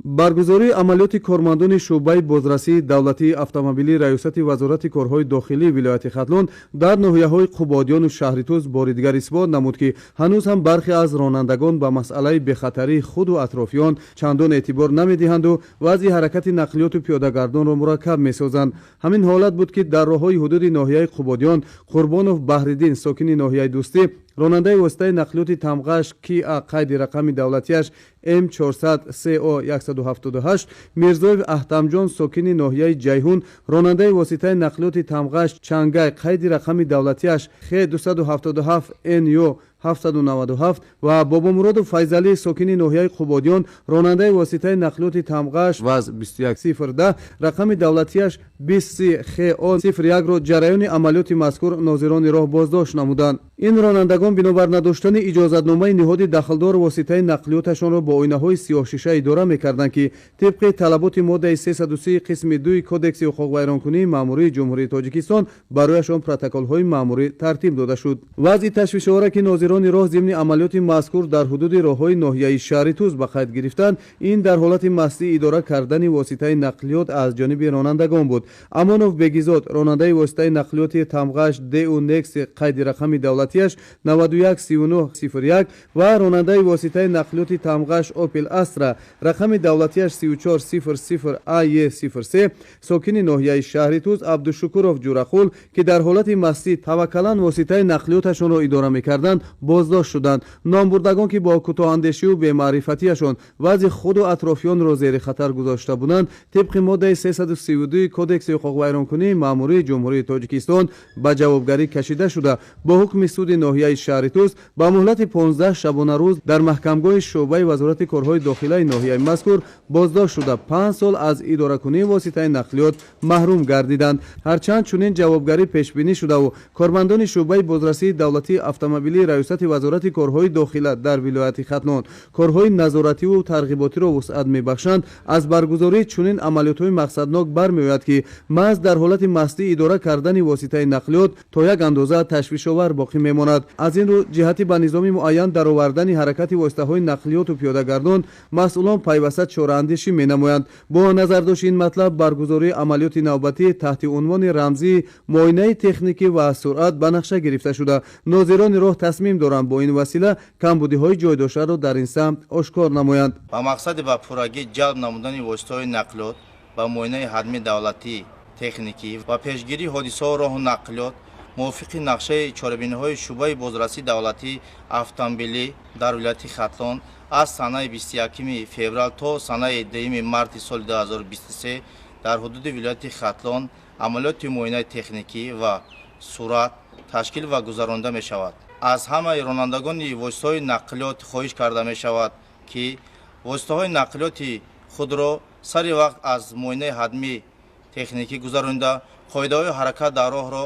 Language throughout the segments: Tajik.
Баргузории амалиёти кормандони шӯъбаи бозрасии давлатии автомобилии Раёсати Вазорати корҳои дохилии вилояти Хатлон дар ноҳияҳои Қубодиёну шаҳри Тӯс бори дигар исбот намуд, ки ҳанӯз ҳам бархе аз ронандагон ба масъалаи бехатарии худу атрофиён чандон эътибор намедиҳанду вазъи ҳаракати нақлиёту пиёдагардонро мураккаб месозанд. Ҳамин ҳолат буд, ки дар роҳҳои ҳудуди ноҳияи Қубодиён Қурбонов Баҳриддин, сокини ноҳияи Дӯстӣ, ронандаи воситаи нақлиёти тамғааш Киа, қайди рақами давлатиаш М400 СО 178, Мирзоев Аҳтамҷон, сокини ноҳияи Ҷайҳун, ронандаи воситаи нақлиёти тамғааш Чангай, қайди рақами давлатиаш Х 277 НЮ 797 ва Бобомуродов Файзалӣ, сокини ноҳияи Қубодиён, ронандаи воситаи нақлиёти тамғааш ВАЗ 21010, рақами давлатиаш 20 ХО 01-ро ҷараёни амалиёти мазкур нозирони роҳ боздошт намуданд. Ин ронандагон бинобар надоштани иҷозатномаи ниҳоди дахлдор воситаи нақлиёташонро бо оинаҳои сиёҳшиша идора мекарданд, ки тибқи талаботи моддаи 330 қисми 2 Кодекси ҳуқуқвайронкунии маъмурии Ҷумҳурии Тоҷикистон барояшон протоколҳои маъмурӣ тартиб дода шуд. Вазъи ташвишовара, ки нозирони роҳ зимни амалиёти мазкур дар ҳудуди роҳҳои ноҳияи шаҳри Тӯс ба қайд гирифтанд, ин дар ҳолати мастӣ идора кардани воситаи нақлиёт аз ҷониби ронандагон буд. Амонов Бегизод, ронандаи воситаи нақлиёти тамғааш Ду Некси, қайди рақами давлатиаш 913901 ва ронандаи воситаи нақлиёти тамғааш Опел Астра, рақами давлатиаш 3400 АЕ 03, сокини ноҳияи шаҳри Тӯс Абдушукуров Ҷурақул, ки дар ҳолати мастӣ таваккалан воситаи нақлиёташонро идора мекарданд, боздошт шуданд. Номбурдагон, ки бо кӯтоҳандешию бемаърифатиашон вазъи худу атрофиёнро зери хатар гузошта буданд, тибқи моддаи 332 Кодекси ҳуқуқвайронкунии маъмурии Ҷумҳурии Тоҷикистон ба ҷавобгарӣ кашида шуда, бо ҳукми суди ноҳияи шаҳри Тӯс ба муҳлати 15 шабонарӯз дар маҳкамгоҳи шӯъбаи Вазорати корҳои дохилаи ноҳияи мазкур боздошт шуда, 5 сол аз идоракунии воситаи нақлиёт маҳрум гардиданд. Ҳарчанд чунин ҷавобгарӣ пешбинӣ шудаву кормандони шӯъбаи бозрасии давлатии автомобилии Раёсати Вазорати корҳои дохила дар вилояти Хатлон корҳои назоративу тарғиботиро вусъат мебахшанд, аз баргузории чунин амалиётҳои мақсаднок бармеояд, ки маҳз дар ҳолати мастӣ идора кардани воситаи нақлиёт то як андоза ташвишовар боқӣ мемонад. Аз ин рӯ, ҷиҳати ба низоми муайян даровардани ҳаракати воситаҳои нақлиёту пиёдагардон масъулон пайваста чораандешӣ менамоянд. Бо назардошти ин матлаб, баргузории амалиёти навбатӣ таҳти унвони рамзии муоинаи техникӣ ва суръат ба нақша гирифта шуда, нозирони роҳ тасмим доранд бо ин васила камбудиҳои ҷойдоштаро дар ин самт ошкор намоянд. Ба мақсади ба пуррагӣ ҷалб намудани воситаҳои нақлиёт ба муоинаи ҳатмии давлатии техникӣ ва пешгирии ҳодисаҳо роҳу нақлиёт мувофиқи нақшаи чорабиниҳои шӯъбаи бозрасии давлатии автомобилӣ дар вилояти Хатлон аз санаи 21 феврал то санаи 2 марти соли 2023 дар ҳудуди вилояти Хатлон амалиёти муоинаи техникӣ ва суръат ташкил ва гузаронида мешавад. Аз ҳамаи ронандагони воситаҳои нақлиёт хоҳиш карда мешавад, ки воситаҳои нақлиёти худро сари вақт аз муоинаи ҳатмии техникӣ гузаронида, қоидаҳои ҳаракат дар роҳро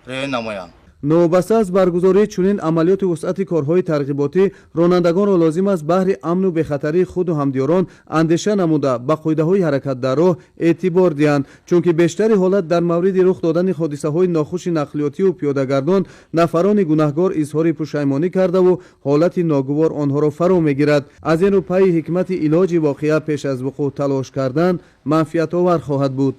риоя намоянд. Новобаста аз баргузории чунин амалиёти вусъати корҳои тарғиботӣ, ронандагонро лозим аст баҳри амну бехатарии худу ҳамдиёрон андеша намуда, ба қоидаҳои ҳаракат дар роҳ эътибор диҳанд, чунки бештари ҳолат дар мавриди рух додани ҳодисаҳои нохуши нақлиётию пиёдагардон нафарони гунаҳгор изҳори пушаймонӣ кардаву ҳолати ногувор онҳоро фаро мегирад. Аз ин рӯ, пайи ҳикмати илоҷи воқеа пеш аз вуқӯъ талош кардан манфиатовар хоҳад буд.